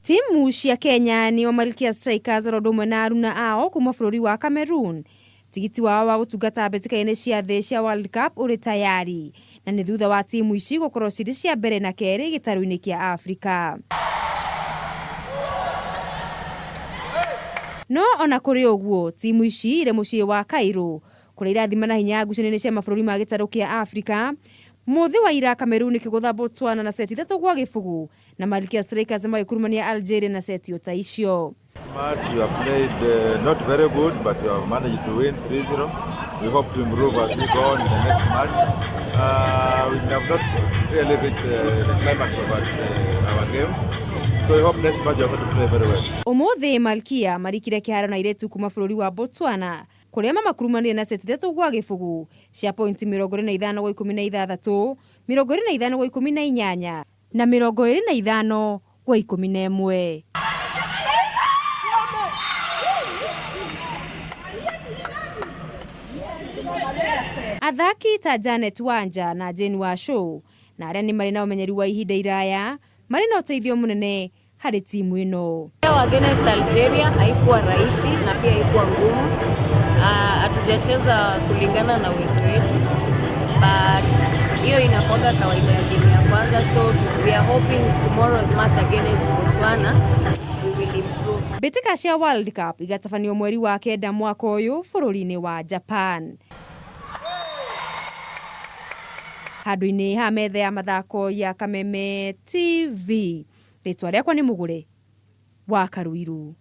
Timu cia Kenya nĩo Malkia Strikers oro ũndũ ũmwe na aruna ao kuma bũrũri wa Cameroon. Tigiti wao wa gũtungata mbĩtĩka-inĩ cia thĩ cia World Cup ũrĩ tayari na nĩ thutha wa timu ici gũkorwo cirĩ cia mbere na kerĩ gĩtarũ-inĩ kĩa Afrika. No ona kũrĩ ũguo, timu ici irĩ mũciĩ wa Cairo kũrĩa irathima na hinya ngucanio-inĩ cia mabũrũri ma gĩtarũ kĩa Afrika. Mũthĩ wa ira Cameroon ĩkĩgũtha Botswana na seti 3-0 na Malkia Strikers magĩkurumania Algeria na seti o ta icio. This match you have played not very good, but you have managed to win 3-0. We hope to improve as we go on in the next match. We have not really reached the climax of our game, so we hope next match you are going to play very well. Ũmũthĩ Malkia marikire kĩharo na airĩtu kuma bũrũri wa Botswana kũrĩa mamakurumanire na seti 3-0 cia pointi 25 gwa 16, 25 gwa 18 na 25 gwa 11. Athaki ta Janet Wanja na Jane Washow na arĩa nĩ marĩ na ũmenyeri wa ihinda iraya marĩ na ũteithio mũnene harĩ timu ĩno. Leo against Algeria haikuwa rahisi na pia haikuwa ngumu. Hatujacheza kulingana na uwezo wetu, but hiyo inakuwaga kawaida ya game ya kwanza, so we are hoping tomorrow's match against Botswana we will improve. Mbĩtĩka cia World Cup igatabanio mweri wa kenda mwaka ũyũ bũrũri-inĩ wa Japan. Handũ-inĩ ha metha ya mathako ya Kameme TV, rĩtwa rĩakwa nĩ Mũgũre wa Karuiru.